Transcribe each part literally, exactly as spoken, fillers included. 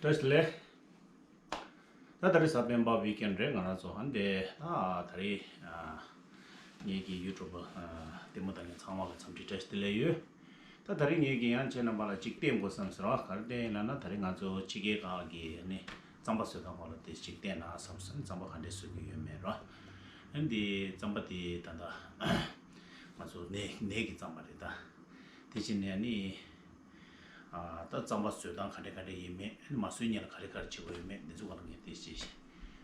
བཀྲ་ཤིས་བདེ་ལེགས། ད་ད་རེས་གཟའ་སྤེན་པ་ཝིག་ཨེན་རེད། ང་རང་ཚོ་ཧན་དེ་ད་ད་རེས་ཨ་ངེད་ཀྱི་ཡུ་ཊུབ་ཨ་ལྟད་མོ་ལྟ་མཁན་ཚང་མ་ལ་འཚམས་འདྲི་བཀྲ་ཤིས་བདེ་ལེགས་ཡོད། ད་ད་རེས་ངེད་ཀྱིས་ཡང་ཁྱེད་རྣམ་པ་ལ་གཅིག་བསྟན་དགོས་བསམ་ཟེར་བ་ག་རེ་བསྟན་ཡིན་ལབ་ན། ད་རེས་ང་ཚོ་ཕྱི་རྒྱལ་ཁག་གི་ནི་རྩམ་པ་བཟོ་སྟངས་སྐོར་ལ་དེ་གཅིག་བསྟན་ན་བསམ་སོང་། རྩམ་པ་ག་འདྲས་བཟོ་གི་ཡོད་མེད་རོ། ཨ་འདི་རྩམ་པ་དེ་ད་ད་ང་ཚོ་ནས་ནས་ཀྱི་རྩམ་པ་རེད། ད་དེ་བྱས་ནས་ནི། ཨ་ད་རྩམ་པ་བཟོ་སྟངས་ག་འདྲ་ག་འདྲ་ཡིན་མེད། ཨ་ནི་མ་བཟོས་སྔོན་ལ་ག་རེ་ག་རེ་བྱེད་དགོས་ཡོད་མེད། འདི་ཚོ་ག་ལ་ངས་དེ་ཅིག་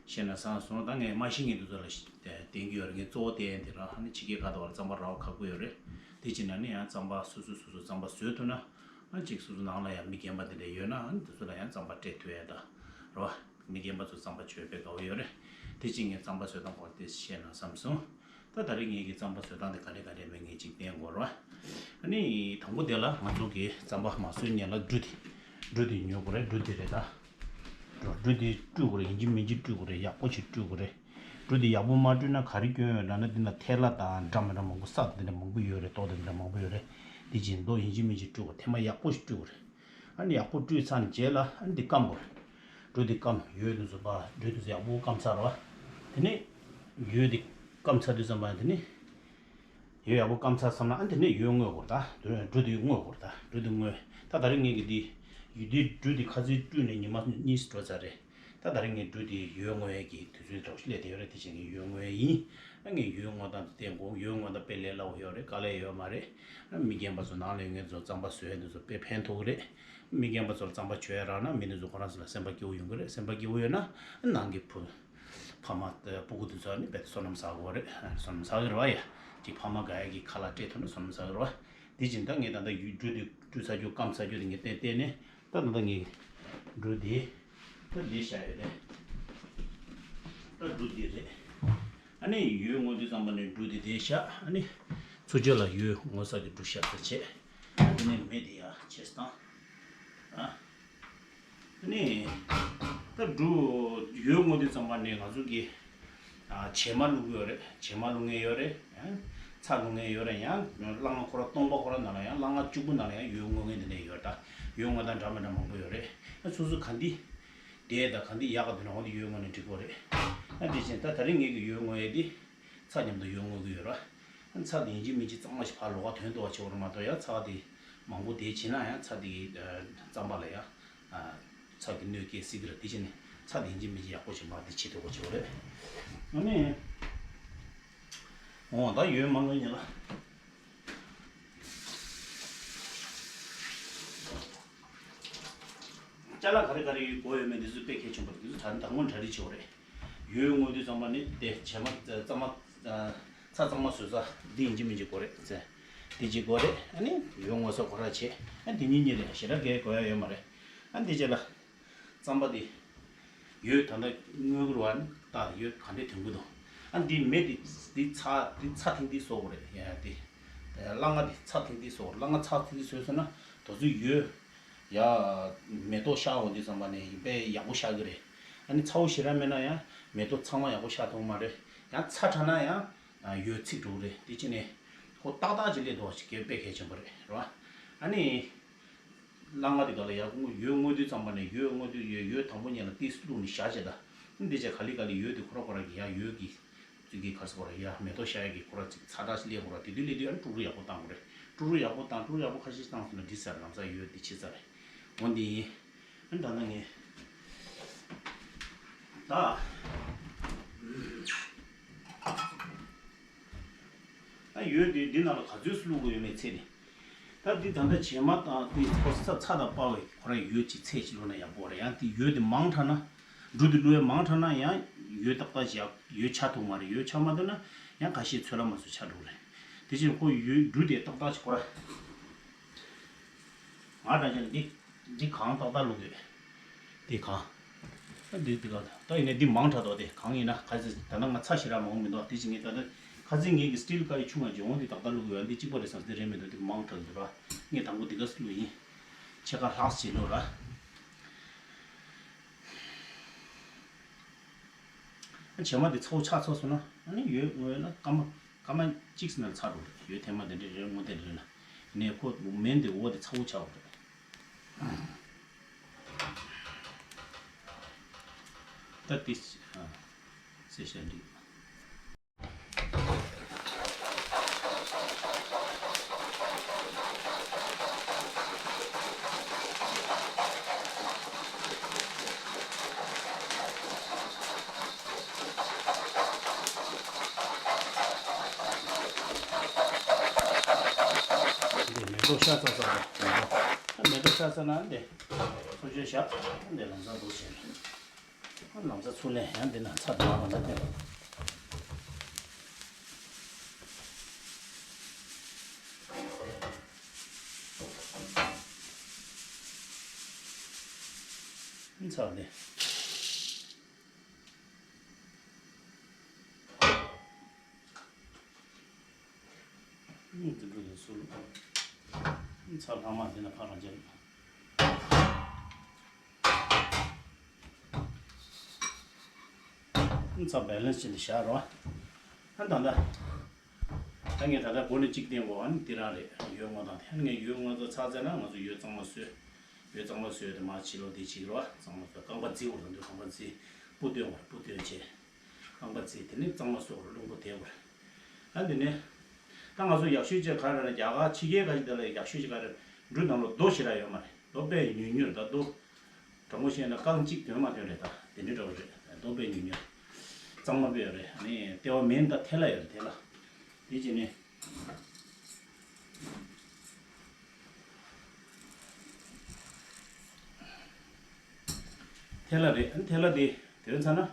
བཤད་ན་བསམ་སོང་། ད་ངས་མ་ཤེས་མཁན་དེ་ཚོ་ལ་བསྟན་གྱི་ཡོད་རེད། ངས་གཙོ་བོ་བསྟན་དེ་རང་ཨ་ནི་ཕྱི་རྒྱལ་ཁག་ཏུ་བར་རྩམ་པ་རག་པ་ཁག་པོ་ཡོད་རེད། དེ་བྱས་ན་ནི་ཡང་རྩམ་པ་སོ་སོ་སོ་སོ་རྩམ་པ་བཟོས་ཐུབ་ན། ཨ་གཅིག་སོ་སོ་ནང་ལ་ཡང་མི་རྒན་པ་དེ་འདྲ་ཡོད་ན་ཨ་ནི་དེ་ཚོ་ལ་ཡང་རྩམ་པ་སྤྲད་ཐུབ་ཡ་ད་རེད་བ། མི་རྒན་པ་ཚོ་རྩམ་པ་མཆོད་པའི་དགའ་བོ་ཡོད་རེད། དེ་བྱས་ངས་རྩམ་པ་བཟོ་སྟངས་སྐོར་དེ་བཤད་ན་བསམ་སོང་། ད་ད་རེས་ངེད་ཀྱི་རྩམ་པ་བཟོ་སྟངས་དེ་ག་འདྲས་ག་འདྲས་མེད་ངས་ཅིག་བསྟན་དགོས་རེད་བ། ཨ་ནི་དང་པོ་དེ་ལ་ང་ཚོ་གི་རྩམ་པ་མ་བཟོས་སྔོན་ལ་འབྲུ་དེ། འབྲུ་དེ་ཉོ་དགོས་རེད། འབྲུ་དེ་རེད་ད། འབྲུ་དེ་བཀྲུ་དགོས་རེད། ཡིན་གཅིག་མིན་གཅིག་བཀྲུ་དགོས་རེད། ཡག་པོ་ཞིག་བཀྲུ་དགོས་རེད། འབྲུ་དེ་ཡག་པོ་མ་བཀྲུས་ན་ག་རེ་སྐྱོན་ཡོད་ལབ་ན། འདི་ན་ཐལ་བ་དང་འདྲ་མི་འདྲ་མང་པོ་སྲབ་འདི་འདྲ་མང་པོ་ཡོད་རེད། ཏོག་འདི་འདྲ་མང་པོ་ཡོད་རེད། དེ་བྱས་མདོག་ཡིན་གཅིག་མིན་གཅིག་བཀྲུ་དགོས། ཐལ་བ་ཡག་པོ་ཞིག་བཀྲུ་དགོས་རེད། ཨ་ནི་ཡག་པོ་བཀྲུས་ཚར་ནས་རྗེས་ལ་ཨ་ནི་འདི་སྐམ་དགོས་རེད། འབྲུ་འདི་སྐམ། ཡོས་འདི་ཚོ་ཕར་འབྲུ་འདི་ཚོ་ཡག་པོ་སྐམ་ཚར་རོ། དེ་ནས་ཡོས་འདི་སྐམ་ཚར་དུས་ཙམ་པ་དེ་ནས་ཡོས་ཡག་པོ་སྐམ་ཚར་བསམ་ན་ཨ་ནི་དེ་ནས་ཡོས་བརྔོ་དགོས་རེད་ད། འབྲུ་འདི་བརྔོ་དགོས་རེད་ད། འབྲུ་འདི་བརྔོས། ད་ད་རེས་ངས་ཀྱི་འདི་ཡོས་འདི་འབྲུ་འདི་ཁ་ཚིག་བཀྲུས་ནས་ཉི་མ་གཉིས་འགྲོ་ཚར་རེད། ད་ད་རེས་ངས་འབྲུ་དེ་ཡོས་བརྔོ་ཡས་ཀྱི་དུས་ཚོད་འདྲ་བོ་ཞིག་སླེབས་བསྡད་ཡོད་རེད། དེ་བྱས་ངས་ཡོས་བརྔོ་ཡས་ཡིན། ཨ་ངས་ཡོས་བརྔོ་སྟངས་དེ་བསྟན་དགོས། ཡོས་བརྔོ་སྟངས་དཔེ་ལས་སླ་བོ་ཡོད་རེད། དཀའ་ལས་ཡོད་མ་རེད། ཨ་མི་རྒན་པ་ཚོ་ནང་ལ་ཡོད་མཁན་ཚོ་རྩམ་པ་བཟོ་ཡས་འདི་ཚོ་དཔེ་ཕན་ཐོགས་ཀྱི་རེད། མི་རྒན་པ་ཚོར་རྩམ་པ་མཆོད་ཡས་རག་ན་མི་འདི་ཚོ་ཁོ་རང་ཚོ་ལ་སེམས་པ་སྐྱིད་པོ་ཡོང་གི་རེད། སེམས་པ་སྐྱིད་པོ་ཡོད་ན་ཨ་ནང་གི་བུ་ཕ་མ་སྤུ་གུ་འདི་ཚོ་ཨ་ནི་རྦད་དེ་བསོད་ནམས་བསགས་དགོས་རེད། བསོད་ནམས་བསགས་ཀྱི་རེད་བ་ཡ། ཅིག་ཕ་མ་དགའ་ཡས་ཀྱི་ཁ་ལག་སྤྲད་ཐུབ་ན་བསོད་ནམས་བསགས་ཀྱི་རེད་བ། དེ་བཞིན་ད་ངས་ད་ལྟ་ཡོས་འབྲུ་དེ་བཀྲུས་ཚར་རྒྱུ་སྐམ་ཚར་རྒྱུ་དེ་ངས་བལྟས་བལྟས་ནས། ད་ད་ལྟ་ངས་འབྲུ་དེ་ད་འདི་བཞག་ཡོད་རེད། ད་འབྲུ་འདི་རེད། ཨ་ནི་ཡོས་བརྔོ་དུས་ཙམ་པ་ནས་འབྲུ་དེ་འདི་བཞག་ཨ་ནི་ཚུར་རྒྱབ་ལ་ཡོས་བརྔོ་ས་གི་འབྲུ་བཞག་ས་བྱས། ཨ་དེ་ནས་མེ་དེ་ཡར་ཆེ་སེ་བཏང་། ཨ་ནི་ད་འབྲུ་ཡོས་བརྔོ་དུས་ཙམ་པ་ནས་ང་ཚོ་གི་ཨ་བྱེ་མ་བླུག་གི་ཡོད་རེད། བྱེ་མ་བླུག་མཁན་ཡོད་རེད། ཡང་ཚྭ་བླུག་མཁན་ཡོད་རེད། ཡང་སླ་ང་ཁོ་ར་སྟོང་པ་ཁོ་ར་ནང་ལ་ཡང་སླ་ང་གཅིག་པུ་ནང་ལ་ཡང་ཡོས་བརྔོ་མཁན་དེ་འདྲ་ཡོད་རེད། ད་ཡོས་བརྔོ་སྟངས་འདྲ་མི་འདྲ་མང་པོ་ཡོད་རེད། ཡང་སོ་སོ་ག་འདི་བདེ་དང་ག་འདི་ཡག་ག་འདུག་ན་འོ་འདི་ཡོས་བརྔོ་ནས་འགྲིག་གི་རེད། ཡང་དེ་བཞིན་ད་ད་རིང་ངེད་ཀྱི་ཡོས་བརྔོ་ཡས་འདི་ཚྭ་མཉམ་དུ་ཡོས་བརྔོ་གི་ཡོད་རེད། ཚྭ་དེ་ཡིན་གཅིག་མིན་གཅིག་གཙང་མ་ཞིག་ཕར་ལོགས་ཀ་ཐོན་ཐུབ་པ་བྱེད་དགོས་རེད་མ་གཏོགས། ཡང་ཚྭ་དེ་མང་པོ་དེ་བྱེད་ན་ཡང་ཚྭ་དེ་རྩམ་པ་ལ་ཡང་ཚྭ་གི་གནོད་སྐྱེལ་སྲིད་ཀྱི་རེད། དེ་བྱས་ནས་ཚྭ་དེ་ཡིན་གཅིག་མིན་གཅིག་ཡག་པོ་ཞིག་མར་དེ་བྱེད་ཐུབ་པ་བྱེད་དགོས་རེད། ཨ་ནི། འོ་ད་ཡོས་མང་པོ་ཉོས་ལ། ཅ་ལག་ག་རེ་ག་རེ་ཡོད་དགོས་ཡོད་མེད་འདི་ཚོ་དཔེ་གལ་ཆེན་པོ་རེད། འདི་ཚོ་ད་དང་པོ་གྲ་སྒྲིག་བྱེད་དགོས་རེད། ཡོས་བརྔོ་དུས་ཙམ་པ་ནི་དེ་བྱེ་མ་གཙང་མ་ཚྭ་གཙང་མ་བཟོ་ས་འདི་ཡིན་གཅིག་མིན་གཅིག་དགོས་རེད་ཟེར། འདི་གཅིག་དགོས་རེད། ཨ་ནི་ཡོས་བརྔོ་ས་ཁོ་ར་བྱེད། ཨ་འདི་གཉིས་གཉིས་རེད། ཞེ་དྲག་གས་དགོས་ཡ་ཡོད་མ་རེད། ཨ་འདི་རྗེས་ལ་རྩམ་པ་འདི་ཡོས་ད་ལྟ་བརྔོ་གི་རེད་བ། ད་ཡོས་ག་འདྲས་ཐོན་གི་འདུག་ཨ་འདི་མེ་འདི་འདི་ཚྭ་འདི་ཚྭ་ཐིང་ཐིང་བཟོ་དགོས་རེད། ཡ་འདི་སླ་ང་འདི་ཚྭ་ཐིང་ཐིང་བཟོ། སླ་ང་ཚྭ་ཐིང་ཐིང་བཟོས་སོང་ན་དོ་ཚོད་ཡོས་ཡ་མེ་ཏོག་ཤར་འོང་དུས་ཙམ་པ་ནས་ཡིན་པས་ཡག་པོ་ཤར་གི་རེད། ཨ་ནི་ཚ་བོ་ཞེ་དྲག་མེད་ན་ཡང་མེ་ཏོག་ཚང་མ་ཡག་པོ་ཤར་ཐུབ་མ་རེད། ཡང་ཚྭ་དྲགས་ན་ཡང་ཡོས་ཚིག་འགྲོ་གི་རེད། དེ་ཕྱིན་ནས་ཁོ་ཏག་ཏག་ཅིག་སླེབས་འདུག་བ་ཞིག་གས་དཔེ་གལ་ཆེན་པོ་རེད། རེད་བ། ཨ་ནི་སླ་ང་དེ་ག་ལ་ཡག་པོ་ཡོས་བརྔོ་དུས་ཙམ་པ་ནས་ཡོས་བརྔོ་དུས་ཡོས་ཡོས་དང་པོ་ཉིད་ལ་ཏིས་བླུགས་ནས་བཞག་བྱས་ད། ཨ་འདི་ཅག་ག་ལེ་ག་ལེ་ཡོས་དེ་ཁོ་ར་ཁོ་ར་གི་ཡ་ཡོས་ཀྱི་ཙི་གི་ག་རེ་ཟེར་དགོས་རེད། ཡ་མེ་ཏོག་ཤར་ཡ་གི་ཁོ་ར་ཅིག་ཚྭ་དྲགས་ཤིག་སླེབས་དགོས་རེད། དེ་དུས་སླེབས་དུས་ཨ་ནི་དཀྲུག་རུ་ཡག་པོ་བཏང་དགོས་རེད། དཀྲུག་རུ་ཡག་པོ་བཏང་། དཀྲུག་རུ་ཡག་པོ་ཁ་ཤས་བཏང་སོང་ན་འགྲིག་ས་རེད། ལམ་སང་ཡོས་འདི་ཕྱིན་ཚར་རེད། འོ་འདི་ཡིན། ཨ་ནི་ད་ལྟ་ངས་ད་ཨ་ཡོས་འདི་འདི་ནང་ལ་ག་ཚོད་བླུགས་དགོས་ཡོད་མེད་ཚད་དེ། ད་འདི་ད་ལྟ་བྱེ་མ་དང་དེ་ཁོ་ཚ་ཚྭ་དང་སྤར་བའི་ཁོ་རང་ཡོས་ཀྱི་ཚད་ཅིག་བླུགས་ན་ཡག་པོ་རེད། ཡང་དེ་ཡོས་དེ་མང་དྲགས་ན། འབྲུ་དེ་བླུགས་ཡ་མང་དྲགས་ན་ཡང་ཡོས་ཏག་ཏག་ཅིག་ཡོས་ཆགས་ཐུབ་མ་རེད། ཡོས་ཆགས་མ་ཐུབ་ན་ཡང་ཁ་ཤས་ཚོད་ལ་མ་ཚོད་ཆགས་འགྲོ་གི་རེད། དེ་བཞིན་ཁོ་ཡོས་འབྲུ་དེ་ཏག་ཏག་ཅིག་ཁོ་ར། ང་འདྲ་ཅན་འདི་འདི་གང་ཏག་ཏག་བླུགས་ཡོད། འདི་གང་། ད་འདི་འདི་གང་ད་ཡིན་ནའི་འདི་མང་དྲགས་འདུག་དེ་གང་ཡིན་ན་ཁ་ཚིག་ད་ལྟ་ང་ཚྭ་ཞེ་དྲག་མང་པོ་མི་འདུག་དེ་བཞིན་ངས་ད་ལྟ་ཁ་ཚིག་ངེད་ཀྱི་སི་ཊིལ་ཀ་ཡི་ཆུང་བ་ཇོ་འོང་འདི་ཏག་ཏག་བླུགས་ཡོད། འདི་གཅིག་པ་རེད་བསམ། འདི་རེད་མི་འདུག་འདི་མང་དྲགས་འདུག་ར། ངས་དང་པོ་འདི་ག་སི་བླུགས་ཡིན། ཕྱེད་ཀ་ལྷག་བྱེད་ལོ་ར། བྱེ་མ་འདི་ཚ་བོ་ཆགས་ཚར་སོང་ན་ཨ་ནི་ཡོས་བརྔོས་ན་སྐར་མ་སྐར་མ་གཅིག་ཙམ་ལ་ཚར་འགྲོ་རེད། ཡོས་ཐེངས་མ་དེ་འདྲས་རེ་བརྔོས་དེ་འདྲས་ལ། ནས་ཁོ་མེ་འདི་འོ་དེ་ཚ་བོ་ཆགས་འགྲོ་རེད། ད་དེ་ཨ་སེ་ཤ་འགྲིག་འདི་མེ་ཏོག་ཤ་ཚ་ཚ་རེད། མེ་ཏོག་ཤ་ཚ་ན་འདི་ཚོ་ཆོས་ཤ་འདི་ལམ་སང་འདུག་བྱས་ནས། ལམ་སང་ཚུར་ནས་ཡང་འདི་ན་ཚ་དྲག་པ་ན་འདི། ཚ་འདི། འདི་འདྲ་གི་སུ་ལ། ཚ་ལྷག་མ་འདི་ན་ཕ་རང་ཅན། ཚ་བེ་ལན་སི་བྱས་ཏེ་བཞག་རོགས། ཨ་ད་ད། ད་ངས་ད་ལྟ་སྒོ་ནས་གཅིག་བསྟན་གོ། ཨ་ནི་འདི་རང་རེད། ཡོས་སྔོ་དང་དེ་ངས་ཡོས་སྔོ་ཚོ་ཚ་ཚ་ན་ང་ཚོ་ཡོས་གཙང་མ་བཟོས། ཡོས་གཙང་མ་བཟོས་ཏེ་མར་ཕྱི་ལོགས་འདི་ཕྱི་རོ། གཙང་མ་བཟོས། རྐང་པ་བརྫིས་བར་དུ་རྐང་པ་བརྫིས། སྤུ་བཏོན་བར་སྤུ་བཏོན་བྱས། རྐང་པ་བརྫིས། དེ་ནས་གཙང་མ་བཟོས་བར་རླུང་བུ་དེད་བར། ཨ་འདི་ནས། ད་ང་ཚོ་ཡག་ཤོས་ཅིག་ག་རེ་རེད། རྒྱ་གར་ཕྱི་རྒྱལ་ཁ་ཤས་དེ་ལ་ཡག་ཤོས་ཅིག་ག་རེ། འབྲུ་ནང་ལོགས་རྡོ་ཞེ་དྲག་ཡོད་མ་རེད། རྡོ་དཔེ་ཉུང་ཉུང་རེད། ད་རྡོ། དྲང་པོ་བཤད་ན་རྐང་གཅིག་ཐོན་མ་ཐོན་རེད། ད་དེ་འདྲ་འདྲ་བོ་རེད། རྡོ་དཔེ་ཉུང་ཉུང་། གཙང་མ་དཔེ་ཡོད་རེད། ཨ་ནི་ལྟེ་བ་མེ་ནི་ད་ཐལ་ལ་ཡོད་རེད། ཐལ་ལ། དེ་བྱས་ནས། ཐལ་ལ་རེད། ཨ་ནི་ཐལ་ལ་དེ་དོན་ཚར་ན།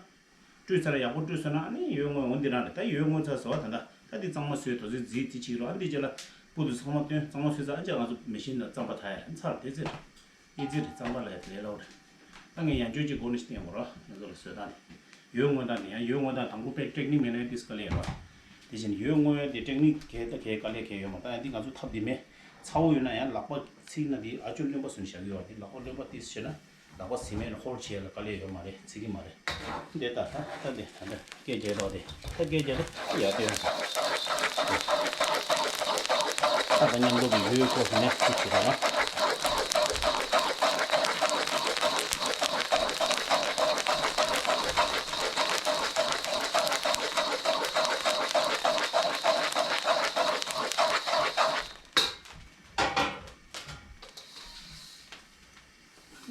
བཀྲུས་ཚར་ཡག་པོ་བཀྲུས་སོང་ན་ཨ་ནི་ཡོས་སྔོ་འོ་འདི་རང་རེད། ད་ཡོས་སྔོ་ཚར་སོང་། ད་ད་ད་འདི་གཙང་མ་བཟོས་དོ་ཚོད་རྫིས་རྫིས་ཅིག་རོ། ཨ་འདི་རྗེས་ལ་སྤུ་དུ་ཚང་མ་བཏོན། གཙང་མ་བཟོས་ཚར། ཨ་ཅག་ང་ཚོ་མེ་ཤིན་ནང་རྩམ་པ་ད་ཡ་རེད། ཚར་དེ་ཚེ་ཨི་ཙི་རེད། རྩམ་པ་ལ་ཡ་ལས་སླ་བོ་རེད། ད་ངས་ཡང་བསྐྱར་ཅིག་སྒོ་ནས་ཤིག་བསྟན་དགོས་རོ། ང་ཚོ་ལ་བཟོས་སྟངས་དེ། ཡོས་སྔོ་དང་དེ་ཡང་ཡོས་སྔོ་དང་དང་པོ་པེ་ཊེག་ནིག་མེད་ན་ཏིས་དཀའ་ལས་རོ། དེ་བཞིན་ཡོས་སྔོ་དེ་ཊེག་ནིག་གས་ད་གས་དཀའ་ལས་གས་ཡོད་མ། ད་ཡང་འདི་ང་ཚོ་ཐབས་འདི་མེད། ཚ་བོ་ཡོད་ན་ཡང་ལག་པ་ཚིག་ན་འདི་ཨ་ཅོ་རློན་པ་བཟུང་བཞག་གི་ཡོད་རེད། འདི་ལག་པ་རློན་པ་ཏིས་བྱས་ན། ལག་པ་ཟིན་མེད་ལ་ཧོལ་བྱས་ལ་དཀའ་ལས་ཡོད་མ་རེད། ཚིག་གི་མ་རེད། འདི་ལྟ་ད་ལྟ་འདི་ད་ལྟ་སྐད་རྒྱག་རོགས་དེ་ད་སྐད་རྒྱག་རོགས་ཡར་སྟོན། ད་ད་མཉམ་དུ་གི་ཡོད་ཁོ་ནས་ཚིག་གི་རོགས།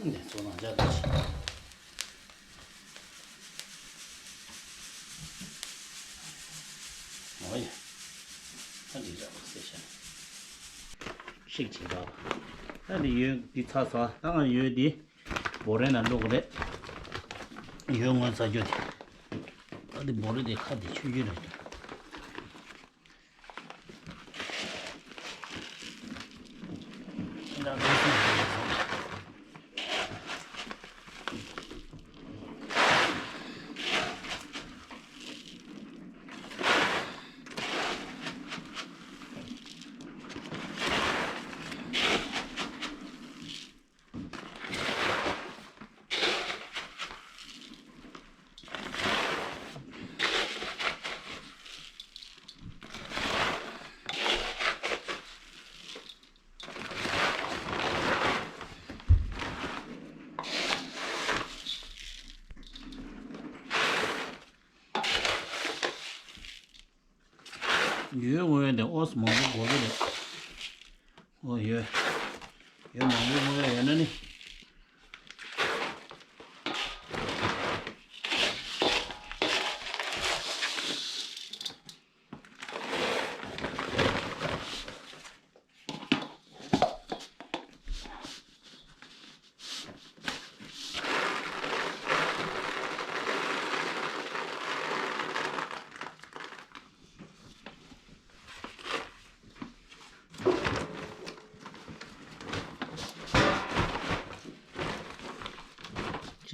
འདི་ཚོ་ནང་འཇགས་ཏེ། འོ་ཡ། ད་འདི་འཇགས་པ་ཟེར་བྱ། ཤིག་བྱེད་པ། ད་འདི་ཡོས་འདི་ཚ་ཚ། ད་ང་ཡོས་འདི་བོ་རའི་ནང་བླུགས་རེད། ཡོས་སྔོ་ཚ་རྒྱུ་དེ། ད་འདི་བོ་རའི་དེ་ཁ་དེ་ཆུ་རྒྱུ་རེད། ཡོས་སྔོ་ཡོས་དེ་ཨོས་མང་པོ་དགོས་ཀྱི་རེད། ཨོ་ཡོས། ཡོས་མང་པོ་སྔོ་ཡོས་ཡོད་ན་ནི།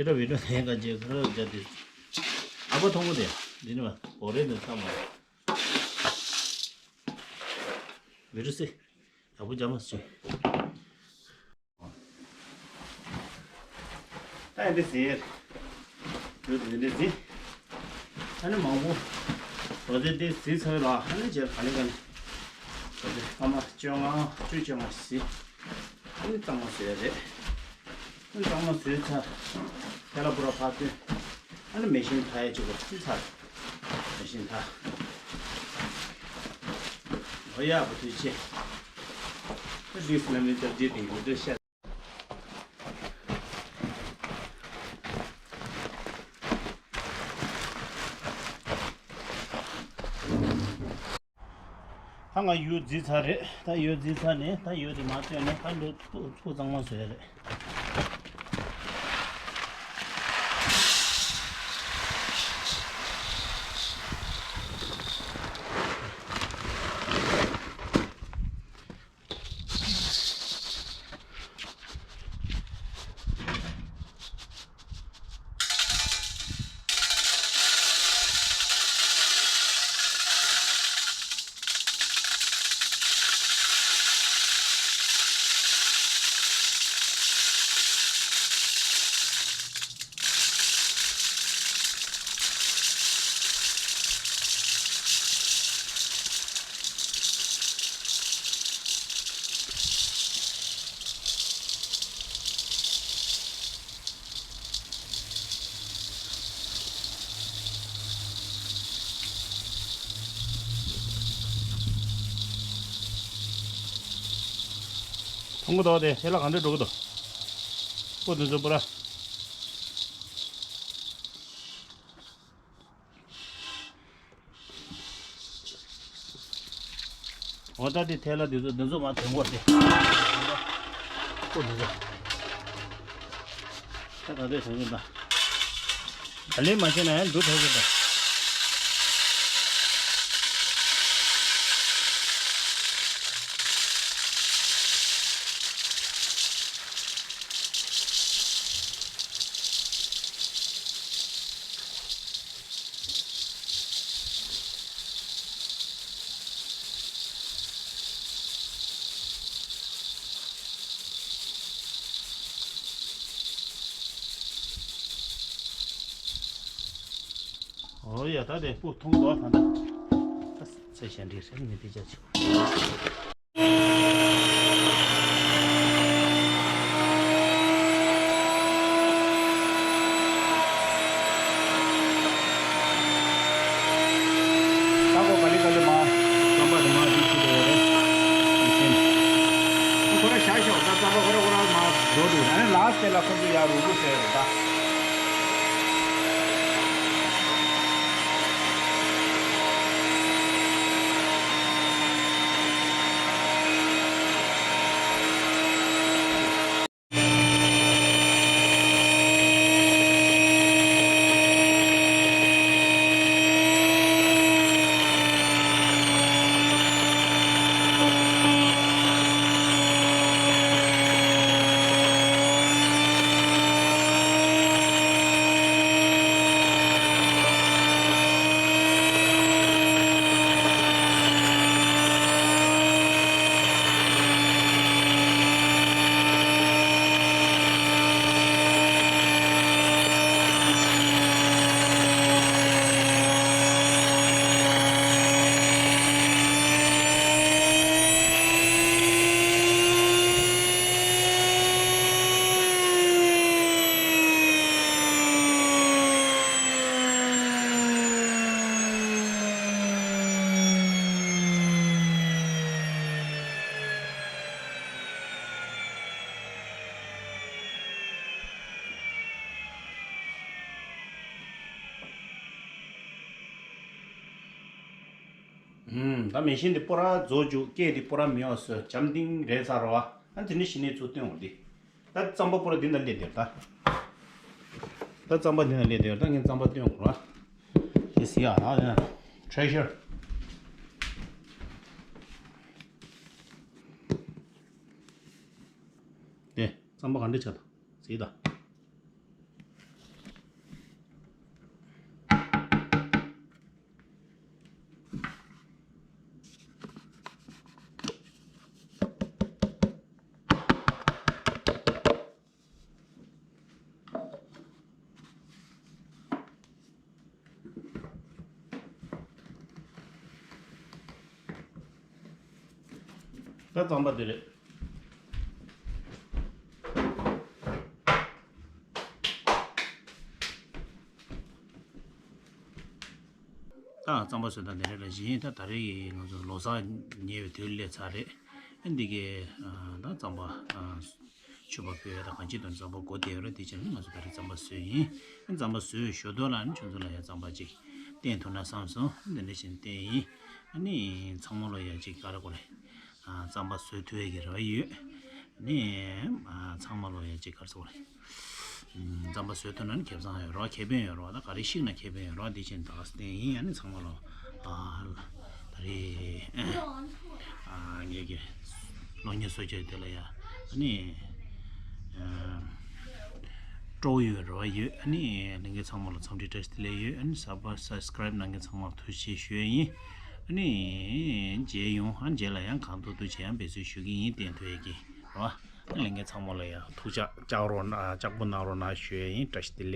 ཁྱེད་རང་བི་ཌིའོ་ནས་ག་རྗེས་ཁ་ར་རྒྱ་དེ། ཨ་ཕ་མཐོང་གོ་དེ། འདི་ནི་བ་གོ་རེ་ནི་ཚ་མ། བི་ཌིའོ་སི། ཡག་པོ་རྒྱ་མ་སུ། ད་ཡིན་འདི་ཟིན། འདི་འདི་ཟིན། ཨ་ནི་མང་པོ། རོ་དེ་འདི་ཟིན་ཚར་ལ་ཨ་ནི་རྗེས་ག་ནི་ག་ནི། རོ་དེ་སྐར་མ་བཅོ་ལྔ་བཅུ་བཅོ་ལྔ་ཟིན། ཨ་ནི་གཙང་མ་བཟོས་རེད། ཨ་ནི་གཙང་མ་བཟོས་ཚར། དེ་ལ་པུ་ར་ཕར་བཏོན། ཨ་ནི་མེ་ཤིན་ཐ་ཡ་ཅིག་གོ་ཅི་ཚར། མེ་ཤིན་ཐ། ཨོ་ཡ་བུ་ཐུགས་རྗེ་ཆེ། ཨ་ལིས་ལ་མི་ཏར་རྗེས་དེ་ཡོད་དེ་ཤ། ད་ང་ཡོས་བརྫིས་ཚར་རེད། ད་ཡོས་བརྫིས་ཚར་ནས་ད་ཡོས་དེ་མར་བཏོན་ནས་ད་འདི་ཕུ་ཕུ་གཙང་མ་བཟོས་རེད། མཐོང་གི་འདུག་དེ་ཧེ་ལ་ག་འདྲ་འགྲོ་གི་འདུག་སྤུ་འདི་ཚོ་པུ་ར། འོ་ད་དེ་ཐལ་ལ་འདི་ཚོ་འདི་ཚོ་མ་དོན་གོ་སྟེ། ཁོ་འདི་ཚོ། ད་ད་དེ་དོན་གོ་ད། ད་ལེན་མ་བྱས་ན་ཡང་འདུག་ཐལ་གོ་ད། ཨོ་ཡ་ད་དེ་སྤུ་མཐོང་འདུག་ད་ད། ད་ཚེ་ཞལ་འདྲིས་རེད་མི་དེ་ཅག་ཆུ། ད་ཁོ་ག་ལེ་ག་ལེ་མ། རྩམ་པ་དེ་མ་དེ་ཅི་དེ་རེད། ཁོ་ར་ཤ་ཤ་ད་རྩམ་པ་ཁོ་ར་ཁོ་ར་མ་འགྲོ་འདུག་ཨ་ནི་ལ་སེ་ལ་ཁོ་ཚོ་ཡ་རུ་རུ་ཟེར་རེད་ད། ཨུམ། ད་མེ་ཤིན་འདི་པོ་ར་རྫོགས་བཅུག་སྐད་འདི་པོ་ར་མི་ཡོང་སོ་འཇམ་ཐིང་རེད་ཚར་རོ། ཨ་འདི་ནི་གཞི་ནས་ཚུར་བཏོན་འོང་འདི། ད་རྩམ་པ་པོ་ར་འདི་ན་སླེབས་དེར་ད། ད་རྩམ་པ་འདི་ན་སླེབས་དེར་ད་ངས་རྩམ་པ་བཏོན་འོང་ར། དེ་ཟི་ཡ་ཨ་ཡ། ཁྲེ་ཤར། དེ་རྩམ་པ་ག་འདྲ་ཆགས་ད། ཟི་ད། ད་རྩམ་པ་འདི་རེད། ད་རྩམ་པ་བཟོས་དང་དེ་རེད་ལ་བཞིན། ད་ད་རེས་ང་ཚོ་ལོ་གསར་ཉེ་བའི་དུས་སླེབས་ཚར་རེད། ཨ་འདི་གའི་ཨ་ད་རྩམ་པ་ཨ་མཆོད་པ་ཕུལ་ཡ་ད་གང་ཅི་དོན་རྩམ་པ་སྒོ་བསྡད་ཡོད་རེད། དེ་ཕྱིར་ང་ཚོ་ད་རེས་རྩམ་པ་བཟོས་ཡིན། ཨ་རྩམ་པ་བཟོས་ཞོ་དོ་ལ་ནི་ཁྱོད་ཚོ་ལ་ཡ་རྩམ་པ་ཅིག་བསྟན་ཐུབ་ན་བསམ་སོང་། འདི་འདྲ་བཞིན་བསྟན་ཡིན། ཨ་ནི་ཚང་མ་ལོ་ཡ་ཅིག་ག་རེ་གོ་རེད། ཨ་རྩམ་པ་བཟོས་ཐུབ་ཡ་གི་རེ་བ་ཡོད། ནི་ཨ་ཚང་མ་ལོ་ཡ་ཅིག་ག་རེ་ཟེར་དགོས་རེད། ཨམ་རྩམ་པ་བཟོས་ཐུབ་ན་ནི་ཁེ་བཟང་ཡོད་རེད་བ། ཁེ་ཕན་ཡོད་རེད་བ། ད་ག་རེ་ཤེས་ན་ཁེ་ཕན་ཡོད་རེད་བ། འདི་བཞིན་ད་ག་བསྟན་ཡིན། ཨ་ནི་ཚང་མ་ལོ་ཨ་ད་རེས་ཨ་ངེད་ཀྱི་གློག་བརྙན་བཟོ་བྱ་དེ་ལ་ཡ་ཨ་ནི་ཨ་སྤྲོ་བོ་ཡོད་རེ་བ་ཡོད། ཨ་ནི་ལྷན་རྒྱས་ཚང་མ་ལ་འཚམས་འདྲི་བཀྲ་ཤིས་བདེ་ལེགས་ཡོད། ཨ་ནི་སབ་སབ་སི་ཀ་རེབ་གནང་མཁན་ཚང་མར་ཐུགས་རྗེ་ཆེ་ཞུ་ཡ་ཡིན། ཨ་ནི་མཇལ་ཡོང་། ཨ་མཇལ་ལ་ཡང་གང་ཐུབ་ཐུབ་བྱེད་ཡང་འབད་བརྩོན་ཞུ་གི་ཡིན། བསྟན་ཐུབ་ཡ་གི་རེད་བ། ཨ་ལྷན་རྒྱས་ཚང་མ་ལ་ཡང་ཐུགས་ཅག་ཅག་རོགས་གནང་། ཅག་པོ་གནང་རོགས་གནང་ཞུ་ཡ་ཡིན། བཀྲ་ཤིས་བདེ་ལེགས།